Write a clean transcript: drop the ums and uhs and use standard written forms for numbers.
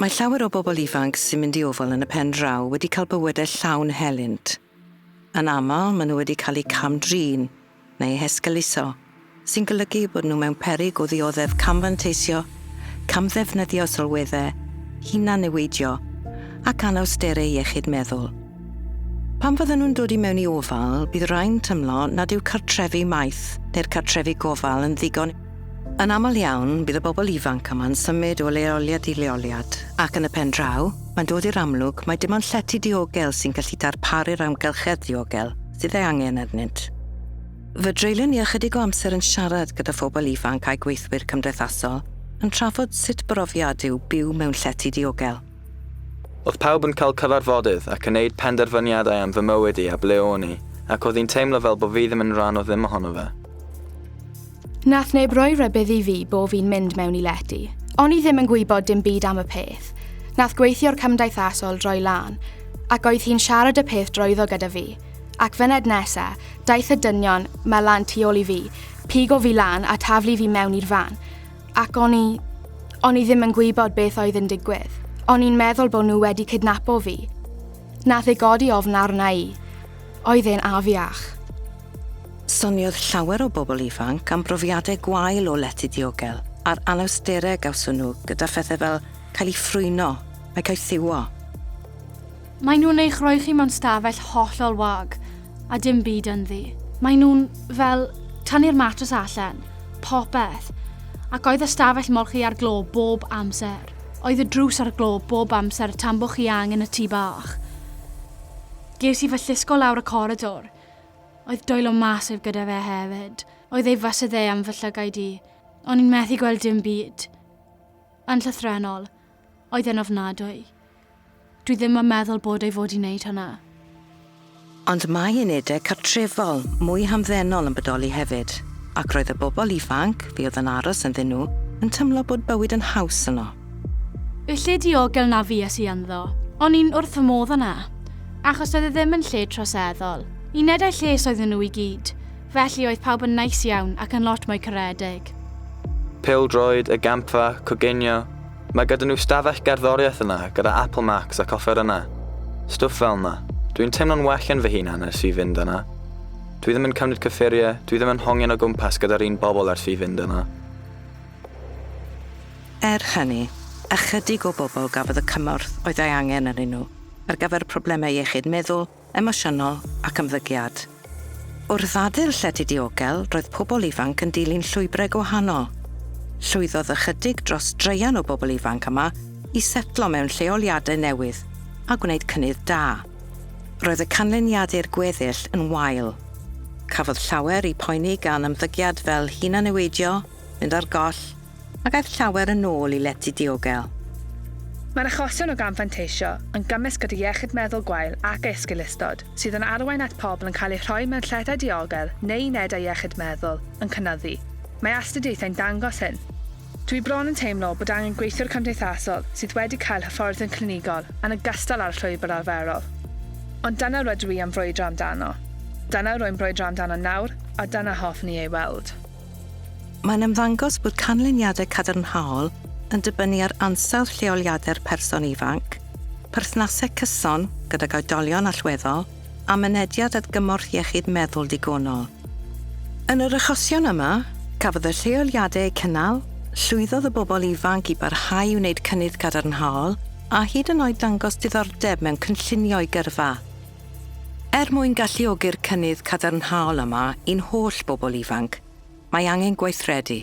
Mae llawer o bobl ifanc sy'n mynd i ofal yn y pen draw wedi cael bywydau llawn helynt. Yn aml, maen nhw wedi cael eu cam-drin neu eu hesgeuluso, sy'n golygu eu bod nhw mewn peryg o ddioddef camfanteisio, camddefnyddio sylweddau, hunan-niweidio ac anawsterau iechyd meddwl. Pan fyddan nhw'n dod i mewn i ofal, bydd rhai'n tymlo nad yw cartrefi maeth neu'r cartrefi gofal yn ddigon. Yn aml iawn, bydd y bobl ifanc yma'n symud o leoliad i leoliad, ac yn y pen draw, mae'n dod i'r amlwg mai dim ond llety diogel sy'n gallu darparu'r amgylchedd diogel sydd ei angen arnynt. Fe dreulion ni ychydig o amser yn siarad gyda phobl ifanc a'u gweithwyr cymdeithasol, yn trafod sut brofiad yw byw mewn llety diogel. O'dd pawb yn cael cyfarfodydd ac yn neud penderfyniadau am fy mywyd i a ble o'n i, ac o'dd hi'n teimlo fel bo fi ddim yn rhan o ddim ohono fe. Nath neb roi rhybudd i fi bo fi'n mynd mewn i lety. O'n i ddim yn gwybod dim byd am y peth. Nath gweithiwr cymdeithasol droi lan, ac oedd hi'n siarad y peth drwyddo gyda fi. Ac fyned nesa, daeth y dynion 'ma lan tu ôl i fi, pigo fi lan a taflu fi mewn i'r fan. Ac o'n i... o'n i ddim yn gwybod beth oedd yn digwydd. O'n i'n meddwl bod nhw wedi kidnapo fi. Nath e godi ofn arna i. Oedd e'n afiach. Soniodd llawer o bobl ifanc am brofiadau gwael o lety diogel a'r anawsterau gawson nhw gyda phethau fel cael eu ffrwyno a'u caethiwo. Maen nhw'n eich rhoi chi mewn stafell hollol wag, a dim byd ynddi. Maen nhw'n, fel, tynnu'r matrws allan. Popeth. Ac oedd y stafell molchi ar glo bob amser. Oedd y drws ar glo bob amser tan bo chi angen y tŷ bach. Ges i fy llusgo lawr y coridor. Oedd dwylo massive gyda fe hefyd. Oedd ei fysedd e am fy llygaid i. O'n i'n methu gweld dim byd. Yn llythrennol, oedd e'n ofnadwy. Dwi ddim yn meddwl bod ei fod i wneud hynna. Ond mae unedau cartrefol mwy hamddenol yn bodoli hefyd, ac roedd y bobl ifanc, fuodd yn aros ynddyn nhw, yn tymlo bod bywyd yn haws yno. Y lle diogel 'na fues i ynddo, o'n i'n wrth fy modd yna. Achos doedd e ddim yn lle troseddol. Unedau lles oedden nhw i gyd, felly oedd pawb yn neis iawn ac yn lot mwy caredig. Pêl-droed, y gampfa, coginio, Mae gyda nhw stafell gerddoriaeth yna gyda Apple Macs ac offerynnau. Stwff fel 'na. Dwi'n teimlo'n well yn fy hunan ers fi fynd yna. Dwi ddim yn cymryd cyffuriau, dwi ddim yn hongian o gwmpas gyda'r un bobl ers fi fynd yna. Er hynny, ychydig o bobl gafodd y cymorth oedd ei angen arnyn nhw ar gyfer problemau iechyd meddwl, emosiynol ac ymddygiad. Wrth adael llety diogel, roedd pobl ifanc yn dilyn llwybrau gwahanol. Llwyddodd ychydig dros draean o bobl ifanc yma i setlo mewn lleoliadau newydd a gwneud cynnydd da. Roedd y canlyniadau i'r gweddill yn wael. Cafodd llawer eu poeni gan ymddygiad fel hunan-niweidio, mynd ar goll, ac aeth llawer yn ôl i lety diogel. Mae'r achosion o gamfanteisio yn gymysg gyda iechyd meddwl gwael ac esgeulustod, sydd yn arwain at pobl yn cael eu rhoi mewn lletai diogel neu unedau iechyd meddwl, yn cynyddu. Mae astudiaethau'n dangos hyn. Dwi bron yn teimlo bod angen gweithiwr cymdeithasol sydd wedi cael hyfforddiant clinigol yn ogystal â'r llwybr arferol. Ond dyna rydw i am frwydro amdano. Dyna rwy'n brwydro amdano nawr a dyna hoffwn i ei weld. Mae'n ymddangos bod canlyniadau cadarnhaol yn dibynnu ar ansawdd lleoliadau'r person ifanc, perthnasau cyson gydag oedolion allweddol a mynediad at gymorth iechyd meddwl digonol. Yn yr achosion yma, cafodd y lleoliadau eu cynnal, llwyddodd y bobl ifanc i barhau i wneud cynnydd cadarnhaol a hyd yn oed dangos diddordeb mewn cynllunio'u gyrfa. Er mwyn galluogi'r cynnydd cadarnhaol yma i'n holl bobl ifanc, mae angen gweithredu.